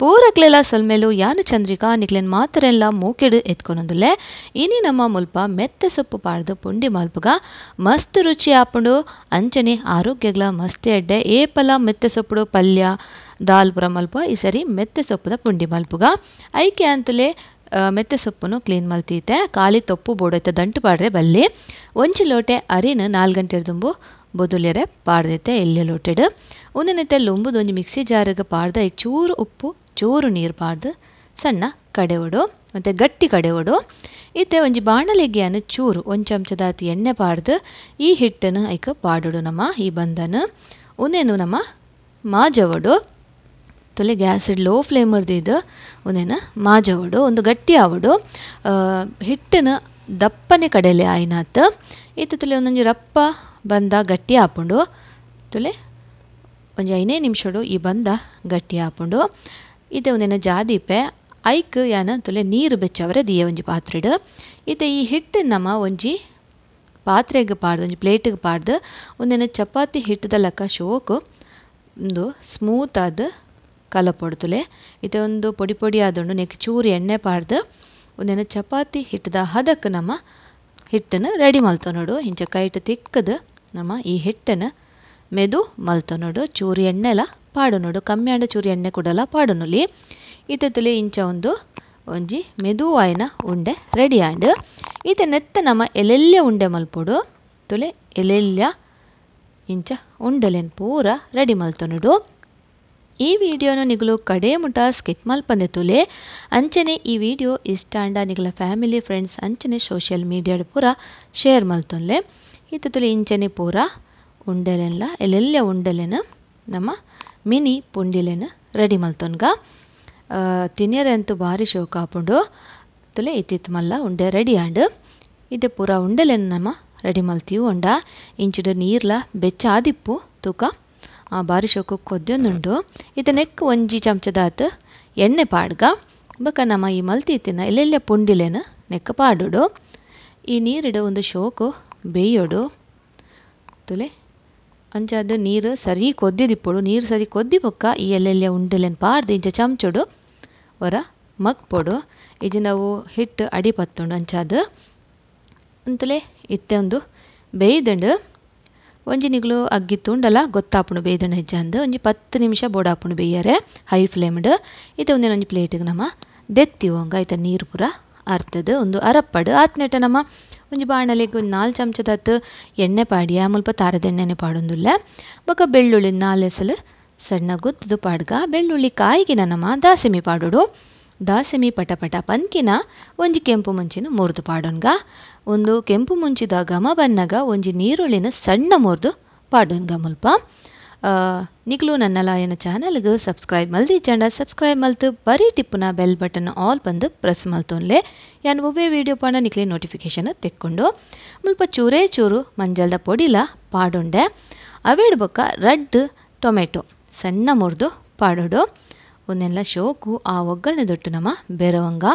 ಪೂರಕ್ಲೆಲ ಸೊಲ್ಮೆಲು ಯಾನು ಚಂದ್ರಿಕಾ ನಿಕ್ಲೆನ್ ಮಾತರೆಲ್ಲ ಮೂಕೆಡು ಎತ್ಕೊನೊಂದುಲ್ಲೆ. ಇನಿ ನಮ್ಮ ಮುಲ್ಪ ಮೆತ್ತೆ ಸೊಪ್ಪು ಪಾಡ್ದು ಪುಂಡಿ ಮಲ್ಪುಗ ಮಸ್ತ್ ರುಚಿ ಆಪುಂಡು, ಅಂಚನೆ ಆರೋಗ್ಯಗ್ಲ ಮಸ್ತ್ ಎಡ್ಡೆ. ಏಪಲ ಮೆತ್ತೆ ಸೊಪ್ಪುಡು ಪಲ್ಯ ದಾಲ್ ಪೂರ ಮಲ್ಪ, ಈ ಸರಿ ಮೆತ್ತೆ ಸೊಪ್ಪುದ ಪುಂಡಿ ಮಲ್ಪುಗ. ಐಕೆ ಅಂತಲೇ ಮೆತ್ತೆ ಸೊಪ್ಪುನು ಕ್ಲೀನ್ ಮಲ್ತೀತೆ, ಖಾಲಿ ತೊಪ್ಪು ಬೋಡೈತೆ ದಂಟು ಪಾಡ್ರೆ ಬಲ್ಲಿ. ಒಂಜಿ ಲೋಟೆ ಅರಿನ 4 ಗಂಟೆ ದುಂಬು ಬೊದುಲೆರೆ ಪಾಡ್ದೈತೆ ಎಲ್ಯ ಲೋಟೆಡು. ಒಂದಿನತೆ ಲೊಂಬುದು ಒಂಜಿ ಮಿಕ್ಸಿ ಜಾರಿಗೆ ಪಾಡ್ದ ಚೂರು ಉಪ್ಪು ಚೂರು ನೀರು ಪಾಡ್ದು ಸಣ್ಣ ಕಡೆವಡು ಮತ್ತು ಗಟ್ಟಿ ಕಡೆವಡು. ಇತ್ತೆ ಒಂಜಿ ಬಾಣಲೆಗೆಯನ್ನು ಚೂರು ಒಂದು ಚಮಚದಾತಿ ಎಣ್ಣೆ ಪಾಡ್ದು ಈ ಹಿಟ್ಟನ್ನು ಐಕ ಪಾಡೋಡು ನಮ್ಮ ಈ ಬಂದನು. ಒಂದೇನು ನಮ್ಮ ಮಾಜವಡು ತೊಲೆ gas low flame ಇದು ಒಂದೇನು ಮಾಜವಡು ಒಂದು ಗಟ್ಟಿ ಆವಡು. ಹಿಟ್ಟನ್ನು ದಪ್ಪನೆ ಕಡೆಲೆ ಆಯ್ನಾತ್ ಇತ್ತು ತುಲೆ ಒಂದೊಂಜಿ ರಪ್ಪ ಬಂದ ಗಟ್ಟಿ ಆಪುಂಡು. ತುಲೆ ಒಂಜಿ 5 ನಿಮಿಷಡು ಈ ಬಂದ ಗಟ್ಟಿ ಆಪುಂಡು. ಇತ್ತೆ ಒಂದೇನು ಜಾದಿಪೆ ಐಕ್ ಯಾನ ತುಲೆ ನೀರು ಬೆಚ್ಚವರೆ ದಿಯ ಒಂಜಿ ಪಾತ್ರೆಡು. ಇತ್ತೆ ಈ ಹಿಟ್ಟು ನಮ್ಮ ಒಂಜಿ ಪಾತ್ರೆಗೆ ಪಾಡ್ದು ಒಂಜಿ ಪ್ಲೇಟಿಗೆ ಪಾಡ್ದು ಒಂದೇನು ಚಪಾತಿ ಹಿಟ್ಟದ ಲೆಕ್ಕ ಶೋಕು ಒಂದು ಸ್ಮೂತ್ ಆದ ಕಲಪೊಡು ತುಲೆ. ಇತ್ತೆ ಒಂದು ಪೊಡಿ ಪೊಡಿ ಆದುಂಡು ನೆಕ್ ಚೂರು ಎಣ್ಣೆ ಪಾಡ್ದು ಒಂದೇನು ಚಪಾತಿ ಹಿಟ್ಟದ ಹದಕ್ಕೆ ನಮ್ಮ ಹಿಟ್ಟನ್ನು ರೆಡಿ ಮಲ್ತೊನೋಡು. ಇಂಚ ಕೈಟ್ ತಿಕ್ಕದು ನಮ್ಮ ಈ ಹಿಟ್ಟನ್ನು ಮೆದು ಮಲ್ತೊನೋಡು. ಚೂರು ಎಣ್ಣೆಲ ಪಾಡು ನೋಡು, ಕಮ್ಮಿ ಆಂಡ ಚೂರು ಎಣ್ಣೆ ಕೂಡಲ ಪಾಡುನುಲಿ. ಇತ್ತೆ ತುಲೆ ಇಂಚ ಒಂದು ಒಂಜಿ ಮೆದು ಆಯ್ನ ಉಂಡೆ ರೆಡಿ ಆಂಡ್. ಇತ್ತೆ ನೆತ್ತ ನಮ್ಮ ಎಲ್ಲೆಲ್ಲ ಉಂಡೆ ಮಲ್ಪೊಡು. ತುಲೆ ಎಲ್ಲೆಲ್ಲ ಇಂಚ ಉಂಡೆಲೆನ್ ಪೂರ ರೆಡಿ ಮಲ್ತೊನೋಡು. ಈ ವಿಡಿಯೋನ ನಿಗಲು ಕಡೆ ಮುಟ ಸ್ಕಿಪ್ ಮಲ್ಪಂದೆ ತುಲೆ. ಅಂಚನೆ ಈ ವಿಡಿಯೋ ಇಷ್ಟ ಆಂಡ ನಿಗಲ ಫ್ಯಾಮಿಲಿ ಫ್ರೆಂಡ್ಸ್ ಅಂಚನೆ ಸೋಷಿಯಲ್ ಮೀಡಿಯಾಡ್ ಪೂರ ಶೇರ್ ಮಲ್ತೊನ್ಲೆ. ಇತ್ತೆ ತುಲೆ ಇಂಚನೆ ಪೂರ ಉಂಡೆಲೆಲ್ಲ ಎಲ್ಲೆಲ್ಲ ಉಂಡೆಲೆನ ನಮ್ಮ ಮಿನಿ ಪುಂಡಿಲೆನ ರೆಡಿ ಮಲ್ತೊನ್ಗ. ತಿನ್ಯರೆ ಅಂತೂ ಭಾರಿ ಶೋಕ ಆಪುಂಡು. ತುಲೆ ಇತ್ತಿತ್ತು ಮಲ್ಲ ಉಂಡೆ ರೆಡಿ ಆಂಡ್. ಇತ್ತೆ ಪೂರ ಉಂಡೆಲೆನ ನಮ್ಮ ರೆಡಿ ಮಲ್ತೀವಿ ಉಂಡ. ಇಂಚಿಡ ನೀರ್ಲ ಬೆಚ್ಚ ಆದಿಪ್ಪು ತೂಕ ಬಾರಿ ಶೋಕ ಕೊದ್ದೊಂದುಂಡು. ಇತ್ತೆ ನೆಕ್ ಒಂಜಿ ಚಮಚದಾತ್ ಎಣ್ಣೆ ಪಾಡ್ಗ ಬೊಕ ನಮ್ಮ ಈ ಮಲ್ತಿತ್ತಿನ ಎಲ್ಲೆಲ್ಲ ಪುಂಡಿಲೆನ ನೆಕ್ ಪಾಡೋಡು. ಈ ನೀರಿಡ ಒಂದು ಶೋಕು ಬೇಯೋಡು. ತುಲೆ ಅಂಚಾದ ನೀರು ಸರಿ ಕೊದ್ದಿದಿಪ್ಪೊಡು. ನೀರು ಸರಿ ಕೊದ್ದಿ ಬೊಕ್ಕ ಈ ಎಲ್ಲೆಲ್ಲ ಉಂಡೆಲೆನ್ ಪಾಡ್ದು ಇಂಚ ಚಮಚೊಡು ಹೊರ ಮಗ್ಪೊಡು. ಇಜಿ ನಾವು ಹಿಟ್ಟು ಅಡಿ ಪತ್ತುಂಡು ಅಂಚಾದ ಅಂತಲೇ ಇತ್ತೆ ಒಂದು ಬೇಯ್ದಂಡು. ಒಂಜಿ ನಿಗ್ಲು ಅಗ್ಗಿ ತುಂಡಲ ಗೊತ್ತಾಪುಂಡು ಬೇಯ್ದಂಡು ಹೆಜ್ಜಂದು. ಒಂಜಿ 10 ನಿಮಿಷ ಬೋಡಾಪುಂಡು ಬೇಯ್ಯರೆ ಹೈ ಫ್ಲೇಮ್ಡ್. ಇತ್ತೆ ಒಂದೇನು ಒಂಜಿ ಪ್ಲೇಟಿಗೆ ನಮ್ಮ ದೆತ್ತಿ ಹೋಂಗ ಇತ್ತ ನೀರು ಪೂರ ಅರ್ತದ ಒಂದು ಅರಪ್ಪಡು. ಆತ್ನೆಟ ನಮ್ಮ ಒಂಜಿ ಬಾಣಲೆಗೆ ಒಂದು 4 ಚಮಚದಾತ್ ಎಣ್ಣೆ ಪಾಡಿಯ ಮುಲ್ಪ ತಾರದ ಎಣ್ಣೆನೆ ಪಾಡೊಂದುಲ್ಲ. ಬೊಕ ಬೆಳ್ಳುಳ್ಳಿ 4 ಎಸಲು ಸಣ್ಣ ಗುತ್ತದು ಪಾಡ್ಗ. ಬೆಳ್ಳುಳ್ಳಿ ಕಾಯಿಗಿನ ನಮ್ಮ ದಾಸೆಮಿ ಪಾಡೋಡು. ದಾಸೆಮಿ ಪಟ ಪಟ ಪನ್ಕಿನ ಒಂಜಿ ಕೆಂಪು ಮುಂಚಿನ ಮುರಿದು ಪಾಡೋನ್ಗ. ಒಂದು ಕೆಂಪು ಮುಂಚಿದ ಘಮ ಬನ್ನಗ ಒಂಜಿ ನೀರುಳ್ಳಿನ ಸಣ್ಣ ಮುರಿದು ಪಾಡೋನ್ಗ ಮುಲ್ಪ. ನಿಗ್ಲು ನನ್ನ ಲಾಯನ ಚಾನಲ್ಗೆ ಸಬ್ಸ್ಕ್ರೈಬ್ ಮಲ್ದಿ ಚಂಡ ಸಬ್ಸ್ಕ್ರೈಬ್ ಮಲ್ತು ಬರೀ ಟಿಪ್ಪುನ bell button all ಬಂದು ಪ್ರೆಸ್ ಮಲ್ತೊನ್ಲೆ. ಯಾನ್ ಒಬ್ಬೇ ವೀಡಿಯೋ ಪಾಡ ನಿಕ್ಲೆ ನೋಟಿಫಿಕೇಶನ್ ತೆಕ್ಕೊಂಡು. ಮುಲ್ಪ ಚೂರೇ ಚೂರು ಮಂಜಲ್ದ ಪೊಡಿಲ ಪಾಡೊಂಡೆ. ಅವೇಡು ಬೊಕ್ಕ ರಡ್ಡ್ ಟೊಮೆಟೊ ಸಣ್ಣ ಮುರಿದು ಪಾಡೋಡು. ಒಂದೆಲ್ಲ ಶೋಕು ಆ ಒಗ್ಗರಣೆ ದೊಟ್ಟು ನಮ್ಮ ಬೆರವಂಗ.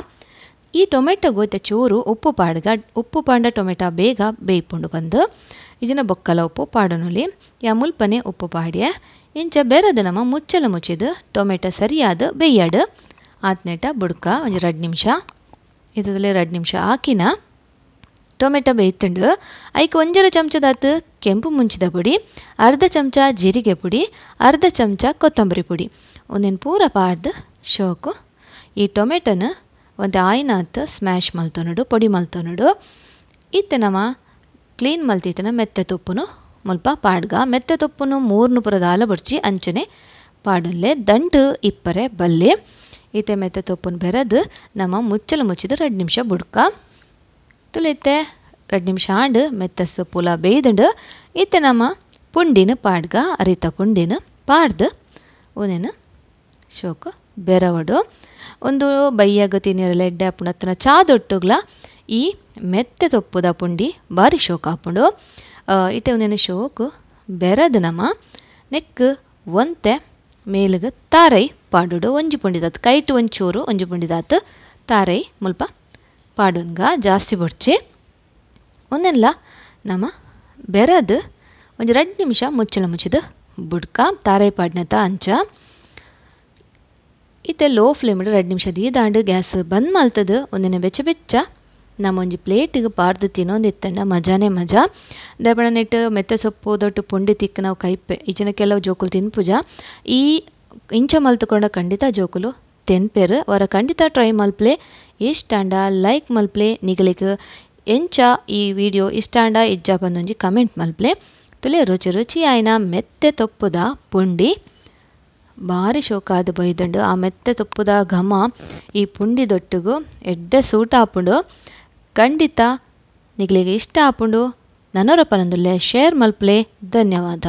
ಈ ಟೊಮೆಟೊಗೂ ಚೂರು ಉಪ್ಪು ಪಾಡ್ಗ. ಉಪ್ಪು ಪಾಂಡ ಟೊಮೆಟೊ ಬೇಗ ಬೇಯ್ಪುಂಡು ಬಂದು ಇಜಿನ ಬೊಕ್ಕಲ ಉಪ್ಪು ಪಾಡೊನುಲಿ. ಯಾ ಮುಲ್ಪನೆ ಉಪ್ಪು ಪಾಡ್ಯ ಇಂಚ ಬೆರದು ನಮ್ಮ ಮುಚ್ಚಲ ಮುಚ್ಚಿದು ಟೊಮೆಟೊ ಸರಿಯಾದ ಬೇಯ್ಯಾಡು. ಆತ್ನೇಟ ಬುಡ್ಕ ಒಂಜಿ 2 ನಿಮಿಷ ಇದರಲ್ಲಿ 2 ನಿಮಿಷ ಹಾಕಿನ ಟೊಮೆಟೊ ಬೇಯ್ತುಂಡು. ಐಕ್ 1.5 ಚಮಚದಾತು ಕೆಂಪು ಮುಂಚಿದ ಪುಡಿ, ಅರ್ಧ ಚಮಚ ಜೀರಿಗೆ ಪುಡಿ, ಅರ್ಧ ಚಮಚ ಕೊತ್ತಂಬರಿ ಪುಡಿ ಒಂದೇನು ಪೂರ ಪಾಡ್ದು ಶೋಕು. ಈ ಟೊಮೆಟೊನ ಒಂದು ಆಯ್ನಾತ್ ಸ್ಮ್ಯಾಶ್ ಮಲ್ತೊನುಡು ಪೊಡಿ ಮಲ್ತೊನುಡು. ಇತ್ತೆ ನಮ್ಮ ಕ್ಲೀನ್ ಮಲ್ತಿತ್ತನ ಮೆತ್ತೆ ತುಪ್ಪುನು ಮುಲ್ಪ ಪಾಡ್ಗ. ಮೆತ್ತೆ ತುಪ್ಪುನು 3 ಪುರ ದಾಲ ಬಡ್ಚಿ ಅಂಚನೆ ಪಾಡೊಲ್ಲೆ ದಂಟು ಇಪ್ಪರೆ ಬಲ್ಲೆ. ಇತ್ತೆ ಮೆತ್ತೆ ತುಪ್ಪುನು ಬೆರದು ನಮ್ಮ ಮುಚ್ಚಲು ಮುಚ್ಚಿದು 2 ನಿಮಿಷ ಬುಡ್ಕ. ತುಳಿತೆ 2 ನಿಮಿಷ ಆಂಡ್ ಮೆತ್ತೆ ಸೊಪ್ಪುಲ ಬೇಯ್ದಂಡು. ಇತ್ತೆ ನಮ್ಮ ಪುಂಡಿನ ಪಾಡ್ಗ. ಅರಿತ ಪುಂಡಿನ ಪಾಡ್ದು ಒಂದೇನು ಶೋಕು ಬೆರವಡು. ಒಂದು ಬೈಯಾಗ ತಿನ್ನಿರಲ್ಲ ಎಡ್ಡೆ ಆಪುಂಡು ಅತ್ತನ ಚಾ ದೊಟ್ಟುಗ್ಲ ಈ ಮೆತ್ತೆ ತೊಪ್ಪುದ ಪುಂಡಿ ಬಾರಿ ಶೋಕು ಆಪುಂಡು. ಇತ್ತೆ ಒಂದೇನು ಶೋಕು ಬೆರದು ನಮ್ಮ ನೆಕ್ ಒಂತೆ ಮೇಲುಗ ತಾರೈ ಪಾಡುಡು. ಒಂಜಿ ಪುಂಡಿದಾತು ಕೈಟು ಒಂಚೂರು ಒಂಜಿ ಪುಂಡಿದಾತು ತಾರೈ ಮುಲ್ಪ ಪಾಡುನ್ಗ ಜಾಸ್ತಿ ಬೊಡ್ಚಿ. ಒಂದೆಲ್ಲ ನಮ್ಮ ಬೆರದು ಒಂಜಿ 2 ನಿಮಿಷ ಮುಚ್ಚಳ ಮುಚ್ಚಿದು ಬುಡ್ಕ ತಾರೈ ಪಾಡ್ನತ ಅಂಚ. ಇತ್ತೆ ಲೋ ಫ್ಲೇಮ್ 2 ನಿಮಿಷ ದೀದಾಂಡ್ ಗ್ಯಾಸ್ ಬಂದ್ ಮಲ್ತದು ಒಂದಿನ ಬೆಚ್ಚ ಬೆಚ್ಚ ನಮ್ಮೊಂಜಿ ಪ್ಲೇಟಿಗೆ ಪಾರ್ದು ತಿನ್ನೊಂದಿತ್ತಂಡ ಮಜಾನೇ ಮಜಾ. ದಾಯೆಪಂಡ ನೆಟ್ ಮೆತ್ತೆ ಸೊಪ್ಪು ದೊಟ್ಟು ಪುಂಡಿ ತಿಕ್ಕು ನಾವು ಕೈಪೆ ಇಚಿನ ಕೆಲವು ಜೋಕುಲು ತಿನ್ಪುಜ. ಈ ಇಂಚ ಮಲ್ತುಕೊಂಡ ಖಂಡಿತ ಜೋಕುಲು ತಿನ್ಪೆರು. ವರ ಖಂಡಿತ ಟ್ರೈ ಮಲ್ಪ್ಲೆ. ಇಷ್ಟಾಂಡ ಲೈಕ್ ಮಲ್ಪ್ಲೆ. ನಿಗಲಿಗೆ ಎಂಚ ಈ ವಿಡಿಯೋ ಇಷ್ಟಾಂಡ ಇಜ್ಜ ಬಂದೊಂಜಿ ಕಮೆಂಟ್ ಮಲ್ಪ್ಲೆ. ತುಲೆ ರುಚಿ ರುಚಿ ಆಯ್ನ ಮೆತ್ತೆ ತೊಪ್ಪುದ ಪುಂಡಿ ಬಾರಿ ಶೋಕಾದ ಬೈದಂಡು. ಆ ಮೆತ್ತೆ ತೊಪ್ಪುದ ಘಮ ಈ ಪುಂಡಿ ದೊಟ್ಟುಗು ಎಡ್ಡೆ ಸೂಟ್ ಆಪುಂಡು. ಖಂಡಿತ ನಿಗಲಿಗೆ ಇಷ್ಟ ಆಪುಂಡು. ನನೊರ ಪನೊಂದುಲ್ಲೆ ಶೇರ್ ಮಲ್ಪ್ಲೆ. ಧನ್ಯವಾದ.